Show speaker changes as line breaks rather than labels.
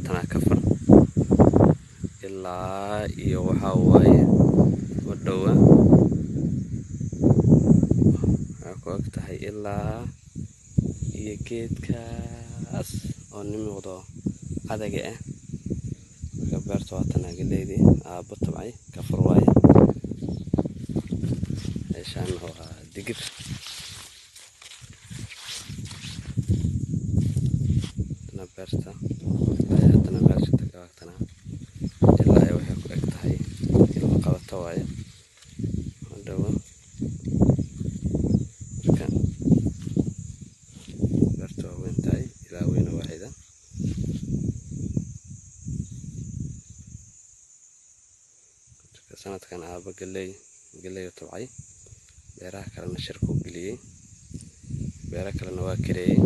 Tanaa kafar ilaa iyo waxaa waaye u dhowa, waxay ku eg tahay ilaa iyo geedkaas oo ni muuqdo cadaga ah. Marka beerta waa tanaa, galeydii aabbo tabcay kafar waaye. Meeshaan waa digir. Tana beerta haddana meesha tagaagtana ilaa ay waxay ku eg tahay ilma qabato waaye u dhowa. Marka beerta waa weyn tahay, ilaa weyna waaxida. Marka sanadkan aabba galey u tabcay, beeraha kalena shirkuu geliyey, beero kalena waa kareeyey.